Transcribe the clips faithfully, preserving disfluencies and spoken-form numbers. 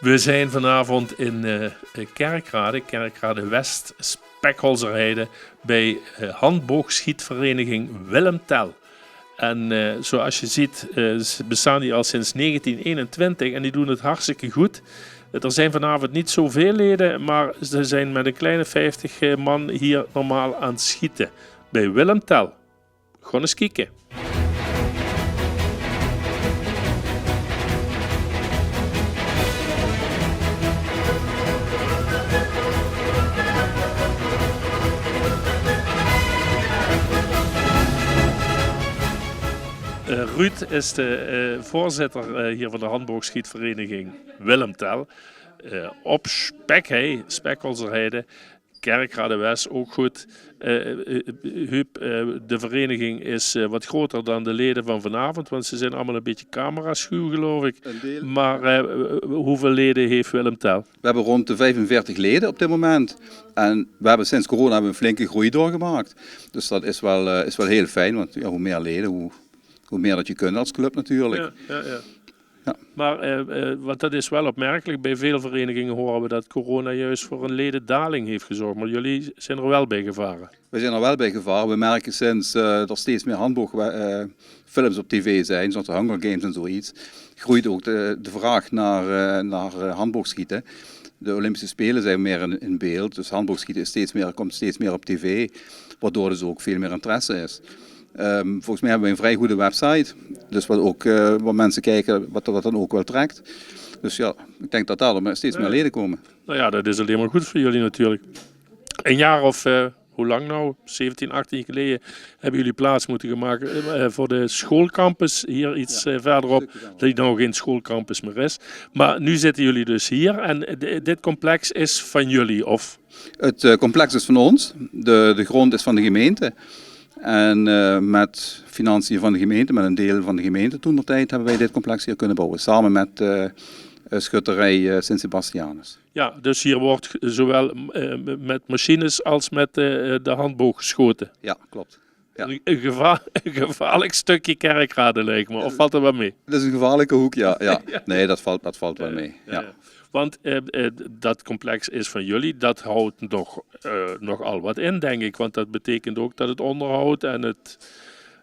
We zijn vanavond in eh, Kerkrade, Kerkrade West, Spekholzerheide, bij eh, handboogschietvereniging Willem Tell. En eh, zoals je ziet, eh, ze bestaan die al sinds negentien eenentwintig en die doen het hartstikke goed. Er zijn vanavond niet zoveel leden, maar ze zijn met een kleine vijftig eh, man hier normaal aan het schieten. Bij Willem Tell. Gewoon eens kieken. Eh, Ruud is de eh, voorzitter eh, hier van de handboogschietvereniging Willem Tell. Eh, op Spek, hè, Spekholzerheide. Kerkrade West ook goed. Eh, eh, Huub, eh, de vereniging is eh, wat groter dan de leden van vanavond, want ze zijn allemaal een beetje cameraschuw, geloof ik. Een deel. Maar eh, hoeveel leden heeft Willem Tell? We hebben rond de vijfenveertig leden op dit moment. En we hebben sinds corona hebben we een flinke groei doorgemaakt. Dus dat is wel, eh, is wel heel fijn, want ja, hoe meer leden, hoe, hoe meer dat je kunt als club natuurlijk. Ja, ja, ja. Ja. Maar eh, eh, want dat is wel opmerkelijk. Bij veel verenigingen horen we dat corona juist voor een ledendaling heeft gezorgd. Maar jullie zijn er wel bij gevaren. We zijn er wel bij gevaren. We merken sinds eh, er steeds meer handboogfilms op tv zijn, zoals de Hunger Games en zoiets, groeit ook de, de vraag naar, eh, naar eh, handboogschieten. De Olympische Spelen zijn meer in, in beeld, dus handboogschieten is steeds meer, komt steeds meer op tv, waardoor dus ook veel meer interesse is. Ehm, volgens mij hebben we een vrij goede website, dus wat, ook, eh, wat mensen kijken, wat, wat dan ook wel trekt. Dus ja, ik denk dat daar steeds meer leden komen. Nou ja, dat is alleen maar goed voor jullie natuurlijk. Een jaar of eh, hoe lang nou? Zeventien, achttien jaar geleden hebben jullie plaats moeten gaan maken eh, voor de schoolcampus hier iets eh, verderop, die nou geen schoolcampus meer is. Maar nu zitten jullie dus hier en eh, di- dit complex is van jullie, of? Het eh, complex is van ons. De, de grond is van de gemeente. En eh, met financiën van de gemeente, met een deel van de gemeente toen der tijd, hebben wij dit complex hier kunnen bouwen. Samen met eh, eh, schutterij eh, Sint-Sebastianus. Ja, dus hier wordt zowel eh, met machines als met eh, de handboog geschoten. Ja, klopt. Ja. Een, een, gevaar, een gevaarlijk stukje Kerkrade, lijkt me. Of valt er wel mee? Dat is een gevaarlijke hoek, ja. Ja. Nee, dat valt, dat valt wel mee. Ja, ja. Want eh, eh, dat complex is van jullie. Dat houdt nog, eh, nogal wat in, denk ik. Want dat betekent ook dat het onderhoud en het,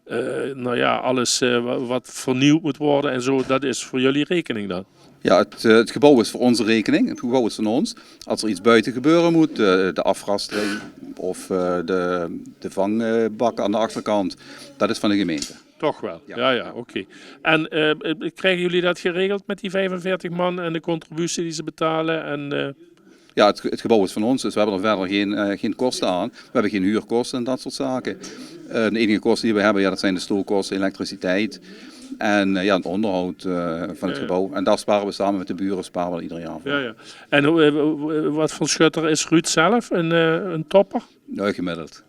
eh, nou ja, alles eh, wa- wat vernieuwd moet worden en zo, dat is voor jullie rekening dan? Ja, het, eh, het gebouw is voor onze rekening. Het gebouw is van ons. Als er iets buiten gebeuren moet, eh, de afrastering of eh, de, de vangbakken aan de achterkant, dat is van de gemeente. Toch wel? Ja, ja, oké. En eh, eh, krijgen jullie dat geregeld met die vijfenveertig man en de contributie die ze betalen? En eh, Ja, het, het gebouw is van ons, dus we hebben er verder geen, eh, geen kosten aan. We hebben geen huurkosten en dat soort zaken. Eh, de enige kosten die we hebben, ja, dat zijn de stookkosten, elektriciteit en eh, ja, het onderhoud eh, van het gebouw. En daar sparen we samen met de buren, sparen we ieder jaar voor. Ja, ja. En hoe- eh, hoe- wat voor schutter is Ruud zelf? Een, eh, een topper? Nee, gemiddeld.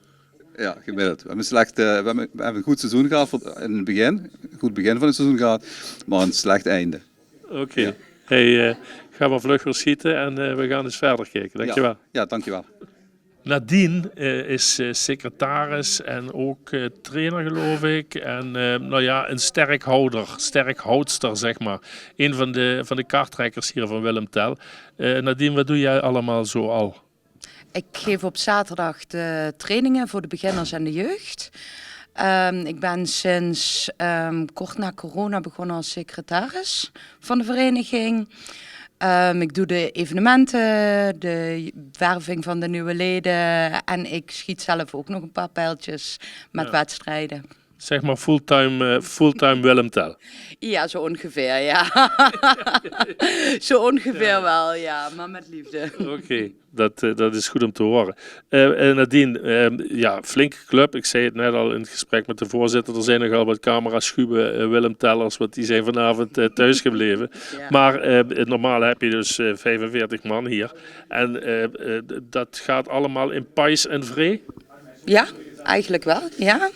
Ja, gemiddeld. We hebben, een slecht, eh, we hebben, we hebben een goed seizoen gehad voor, in het begin. Een goed begin van het seizoen gehad, maar een slecht einde. Oké. Ja. Hey, eh, ga maar vlug weer schieten en eh, we gaan eens verder kijken. Dankjewel. Ja, ja, dankjewel. Nadine eh, is eh, secretaris en ook eh, trainer, geloof ik. En eh, nou ja, een sterkhouder, sterkhoudster, zeg maar. Een van de, van de kartrekkers hier van Willem Tell. Eh, Nadine, wat doe jij allemaal zo al? Ik geef op zaterdag de trainingen voor de beginners en de jeugd. Ehm, ik ben sinds ehm, kort na corona begonnen als secretaris van de vereniging. Ehm, ik doe de evenementen, de werving van de nieuwe leden en ik schiet zelf ook nog een paar pijltjes met wedstrijden. Zeg maar fulltime, eh, fulltime Willem Tell. Ja, zo ongeveer, ja. Zo ongeveer wel, ja, maar met liefde. Oké, dat, eh, dat is goed om te horen. Eh, eh, Nadine, eh, ja, flinke club. Ik zei het net al in het gesprek met de voorzitter. Er zijn nogal wat camera-schuwe eh, Willem Tellers, want die zijn vanavond eh, thuis gebleven. Ja. Maar eh, het- normaal heb je dus eh, vijfenveertig man hier. En eh, eh, d- dat gaat allemaal in pais en vree? Ja, eigenlijk wel, ja.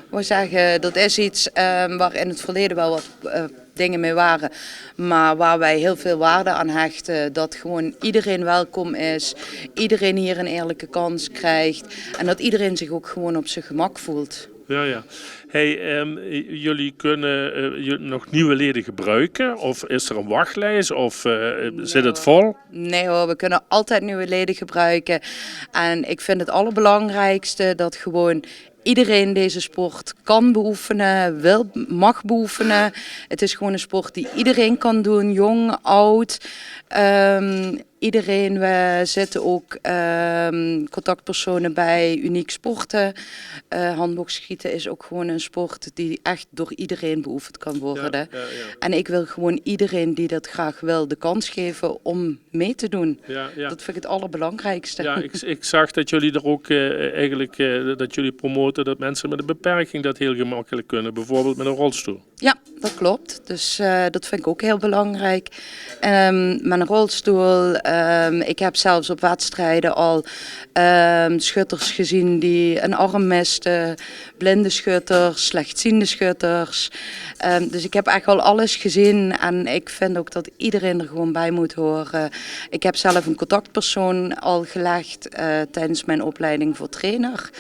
Ik wil zeggen, dat is iets ehm, waar in het verleden wel wat eh, dingen mee waren. Maar waar wij heel veel waarde aan hechten, dat gewoon iedereen welkom is, iedereen hier een eerlijke kans krijgt en dat iedereen zich ook gewoon op zijn gemak voelt. Ja, ja. Hey, ehm, jullie kunnen eh, ju- nog nieuwe leden gebruiken? Of is er een wachtlijst? Of eh, zit het vol? Nee hoor, we kunnen altijd nieuwe leden gebruiken. En ik vind het allerbelangrijkste dat gewoon iedereen deze sport kan beoefenen, wil, mag beoefenen. Het is gewoon een sport die iedereen kan doen, jong, oud. Ehm, iedereen, we zetten ook ehm, contactpersonen bij Uniek Sporten. Eh handboogschieten is ook gewoon een sport die echt door iedereen beoefend kan worden. Ja, ja. En ik wil gewoon iedereen die dat graag wil de kans geven om mee te doen. Ja, ja. Dat vind ik het allerbelangrijkste. Ja, ik, ik zag dat jullie er ook eh, eigenlijk eh, dat jullie promoten dat mensen met een beperking dat heel gemakkelijk kunnen, bijvoorbeeld met een rolstoel. Ja, dat klopt. Dus eh, dat vind ik ook heel belangrijk. Ehm, met een rolstoel. Ehm, ik heb zelfs op wedstrijden al ehm, schutters gezien die een arm misten. Blinde schutters, slechtziende schutters. Ehm, dus ik heb echt al alles gezien. En ik vind ook dat iedereen er gewoon bij moet horen. Ik heb zelf een contactpersoon al gelegd eh, tijdens mijn opleiding voor trainer.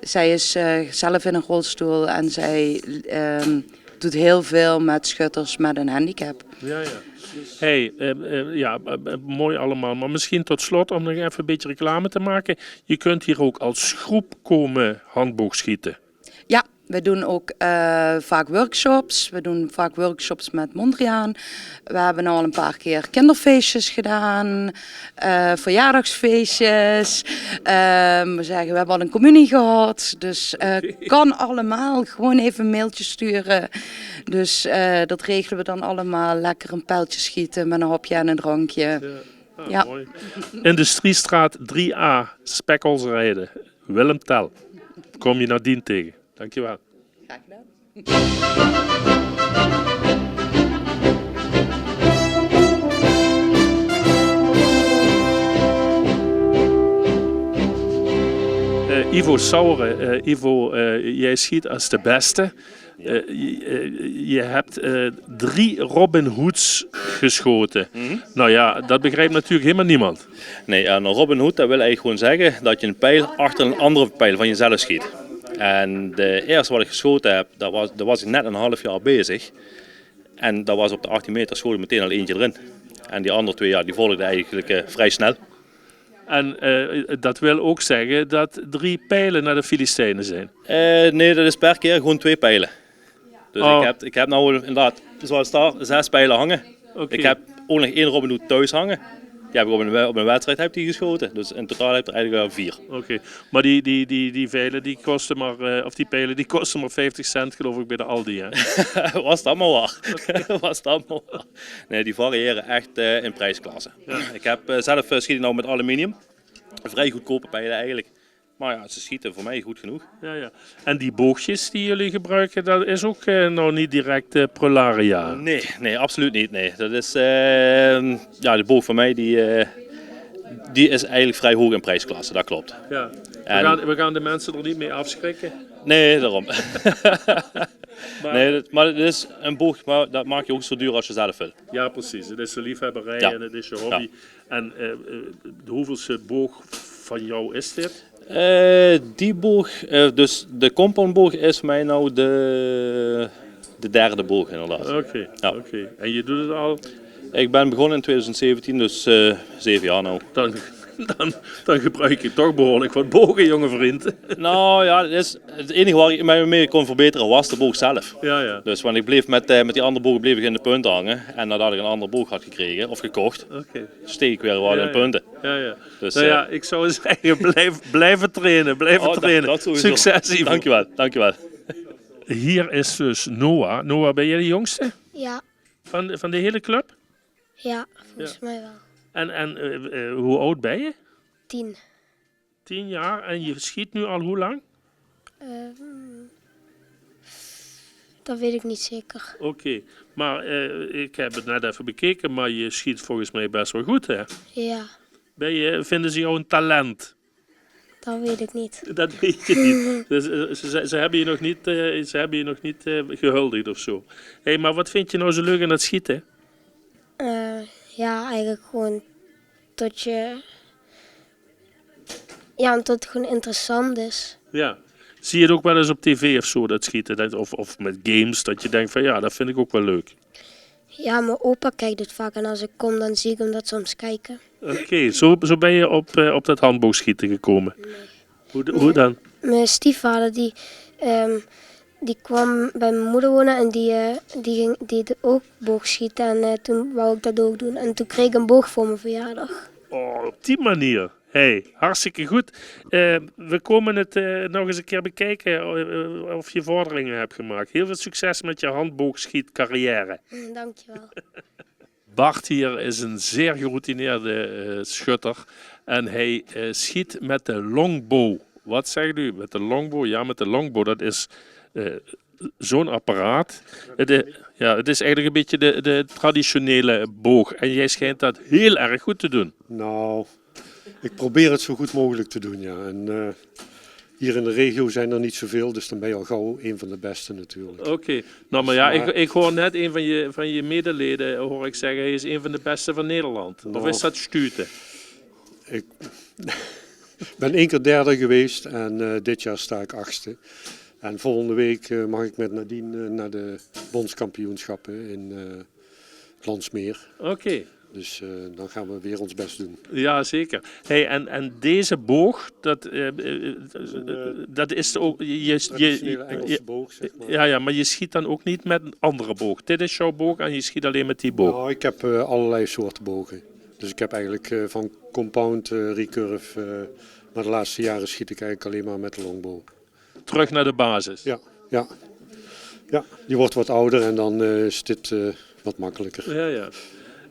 Zij is eh, zelf in een rolstoel en zij ehm, doet heel veel met schutters met een handicap. Ja, ja. Hey, eh, eh, ja, eh, eh, mooi allemaal. Maar misschien tot slot, om nog even een beetje reclame te maken. Je kunt hier ook als groep komen handboogschieten. Ja, we doen ook eh, vaak workshops. We doen vaak workshops met Mondriaan. We hebben al een paar keer kinderfeestjes gedaan, eh, verjaardagsfeestjes. Ehm, we zeggen, we hebben al een communie gehad. Dus eh, kan allemaal. Gewoon even een mailtje sturen. Dus eh, dat regelen we dan allemaal. Lekker een pijltje schieten met een hopje en een drankje. Ah, Ja. Mooi. Industriestraat drie A, Spekkelserijden. Willem Tel. Kom je nadien tegen. Dankjewel. Graag gedaan. Eh, Ivo Sauren, eh, Ivo, eh, jij schiet als de beste. Eh, je, eh, je hebt eh, drie Robin Hoods geschoten. Nou ja, dat begrijpt natuurlijk helemaal niemand. Nee, en een Robin Hood, dat wil eigenlijk gewoon zeggen dat je een pijl achter een andere pijl van jezelf schiet. En de eerste wat ik geschoten heb, daar was, daar was ik net een half jaar bezig. En dat was op de achttien meter schoot ik meteen al eentje erin. En die andere twee, ja, die volgden eigenlijk eh, vrij snel. En eh, dat wil ook zeggen dat drie pijlen naar de Filistijnen zijn. Eh, nee, dat is per keer gewoon twee pijlen. Dus Oh. ik, heb, ik heb nou inderdaad, zoals daar, zes pijlen hangen. Oké. Ik heb ook nog één Robin Hood thuis hangen. Die heb ik op een, we- op een wedstrijd heb ik die geschoten. Dus in totaal heb ik er eigenlijk al vier. Oké, maar die, die, die, die vijlen die kosten maar, eh, of die pijlen die kosten maar vijftig cent geloof ik bij de Aldi, hè? Was dat maar waar. Was dat maar waar. Nee, die variëren echt eh, in prijsklasse. Ik heb eh, zelf eh, schiet ik nou met aluminium. Vrij goedkope pijlen eigenlijk. Maar ja, ze schieten voor mij goed genoeg. Ja, ja. En die boogjes die jullie gebruiken, dat is ook eh, nog niet direct eh, prularia. Nee, nee, absoluut niet. Nee. Dat is, eh, ja, de boog van mij die, eh, die is eigenlijk vrij hoog in prijsklasse, dat klopt. Ja. We, En- gaan, we gaan de mensen er niet mee afschrikken. Nee, daarom. Maar, Nee, dat, maar het is een boog, maar dat maak je ook zo duur als je zelf wil. Ja, precies. Het is de liefhebberij Ja. en het is je hobby. En eh, eh, de hoeveelste boog van jou is dit? Eh, die boog, eh, dus de compoundboog is voor mij nou de, de derde boog inderdaad. Oké, Ja. Oké. En je doet het al? Ik ben begonnen in tweeduizend zeventien, dus eh, zeven jaar nou. Dan, dan, dan gebruik je toch behoorlijk wat bogen, jonge vriend. Nou ja, het, is het enige waar ik mij mee kon verbeteren was de boog zelf. Ja, ja. Dus want ik bleef met, eh, met die andere boog bleef ik in de punten hangen. En nadat ik een andere boog had gekregen of gekocht, Oké. steeg ik weer wat Ja, in punten. Ja, ja. Dus, Nou eh, ja, ik zou zeggen, blijf, blijven trainen. Blijven Oh, dat- trainen. dat sowieso. Succes, Ivo. Dankjewel, dankjewel. Hier is dus Noah. Noah, ben jij de jongste Ja, van, de- van de hele club? Ja, volgens mij wel. En, en eh, eh, hoe oud ben je? Tien. Tien jaar. En je schiet nu al hoe lang? Ehm, dat weet ik niet zeker. Oké. Maar eh, ik heb het net even bekeken, maar je schiet volgens mij best wel goed, hè? Ja, Ben je, vinden ze jou een talent? dat weet ik niet. Dat weet je niet. Dus, eh, ze, ze hebben je nog niet, eh, ze hebben je nog niet eh, gehuldigd of zo. Hé, maar wat vind je nou zo leuk aan dat schieten? Eh, ja, eigenlijk gewoon tot je. Ja, omdat het gewoon interessant is. Ja. Zie je het ook wel eens op tv of zo, dat schieten? Dat, of, of met games, dat je denkt van: "Ja, dat vind ik ook wel leuk." Ja, mijn opa kijkt het vaak en als ik kom, dan zie ik hem dat soms kijken. Oké, zo, zo ben je op, eh, op dat handboogschieten gekomen? Hoe, de- hoe dan? Mijn stiefvader, die, ehm, die kwam bij mijn moeder wonen en die, eh, die, ging, die deed ook boogschieten. En, eh, toen wou ik dat ook doen. En toen kreeg ik een boog voor mijn verjaardag. Oh, op die manier. Hey, hartstikke goed. Eh, we komen het, eh, nog eens een keer bekijken, eh, of je vorderingen hebt gemaakt. Heel veel succes met je handboogschietcarrière. Dankjewel. Bart hier is een zeer geroutineerde, eh, schutter en hij, eh, schiet met de longbow. Wat zegt u? Met de longbow? Ja, met de longbow. Dat is, eh, zo'n apparaat. Het is, ja, het is eigenlijk een beetje de, de traditionele boog. En jij schijnt dat heel erg goed te doen. Nou, ik probeer het zo goed mogelijk te doen, ja. En, eh, hier in de regio zijn er niet zoveel, dus dan ben je al gauw een van de beste natuurlijk. Oké. Nou, maar ja, ik, ik hoor net een van je, van je medeleden, hoor ik zeggen, hij is een van de beste van Nederland. Of is dat stuten? Ik ben één keer derde geweest en, eh, dit jaar sta ik achtste. En volgende week, eh, mag ik met Nadine, eh, naar de bondskampioenschappen in, eh, Landsmeer. Oké. Dus, eh, dan gaan we weer ons best doen. Ja, zeker. Hey, en, en deze boog, dat, eh, eh, dat is ook... Je, je, traditionele Engelse boog, zeg maar. Ja, ja, maar je schiet dan ook niet met een andere boog. Dit is jouw boog en je schiet alleen met die boog. Nou, ik heb, eh, allerlei soorten bogen. Dus ik heb eigenlijk, eh, van compound, eh, recurve, eh, maar de laatste jaren schiet ik eigenlijk alleen maar met de longbow. Terug naar de basis. Ja, ja. Ja, je wordt wat ouder en dan, eh, is dit, eh, wat makkelijker. Ja, ja.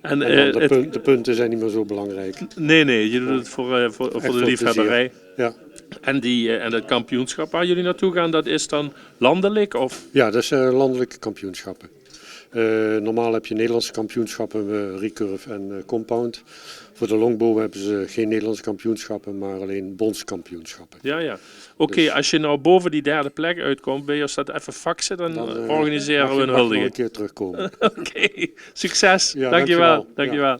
En, en dan eh, de, het- punt- de punten zijn niet meer zo belangrijk. Nee, nee, je doet het voor, eh, voor, voor de liefhebberij. Ja. En, die, eh, en dat kampioenschap waar jullie naartoe gaan, dat is dan landelijk, of? Ja, dat is, eh, landelijke kampioenschappen. Eh, normaal heb je Nederlandse kampioenschappen, eh, recurve en, eh, compound. Voor de longbow hebben ze geen Nederlandse kampioenschappen, maar alleen bondskampioenschappen. Ja, ja. Oké, dus als je nou boven die derde plek uitkomt, wil je ons dat even faxen, dan, eh, organiseren we een huldiging. Dan, eh, mag je, mag je nog een keer terugkomen. Oké, succes. Ja, dankjewel. Dankjewel. Ja. Dankjewel.